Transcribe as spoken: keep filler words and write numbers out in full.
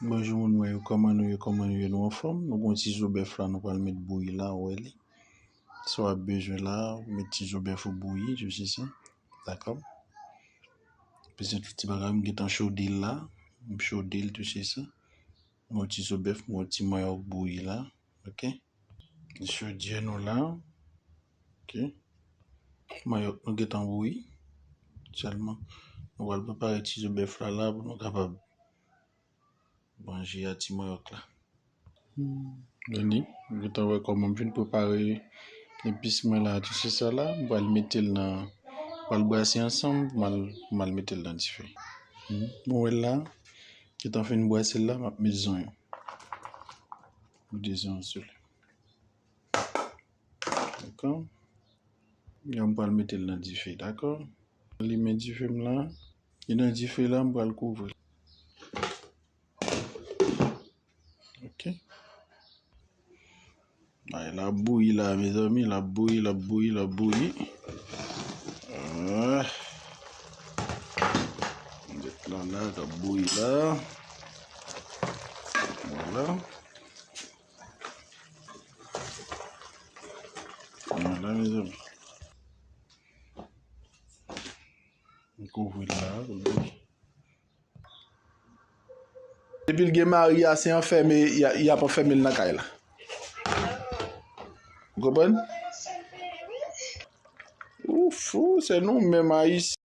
Bonjou moun mwen yo, kòman nou ye, kòman nou ye, nou anfòm? Nou gon ti zo bèf la, nou pral met bouyi la, ou wè li. Sa w ap bezwen la, met ti zo bèf ou bouyi, tou se sa. Dakò? Bezwen tout ti bagay, m gentan chode l la, m chode l, tou se sa. M gon ti zo bèf, m gon ti manyòk bouyi la, oke? Chodyè nou la. Oke. Manyòk nou gentan bouyi. Sèlman, nou pral prepare ti zo bèf la la pou nou kapab manje a ti manyòk la. Vini, nou gentan wè kòman m fin prepare epis mwen la, tou se sa la. M pral mete l nan, m pral brase ansanm, m al, m al mete l nan dife. Bon, wè l la, gentan fin brase l la, m ap met zonyon. Ou de zonyon sou li. Dakò? Yo, m pral mete l nan dife, dakò? Limen dife m la. Li nan dife la, m pral kouvri l. Oke. Ay, l ap bouyi la, mezanmi, l ap bouyi, l ap bouyi, l ap bouyi. Ah. Met lan la, l ap bouyi la. Vwala. Vwala, mezanmi. M kouvri l la, pou l bouyi. Depi l gen mari a, se anfème, y a, y ap anfème l nan kay la. Ou konprann? Ouf, ou, se nou menm Ayisyen.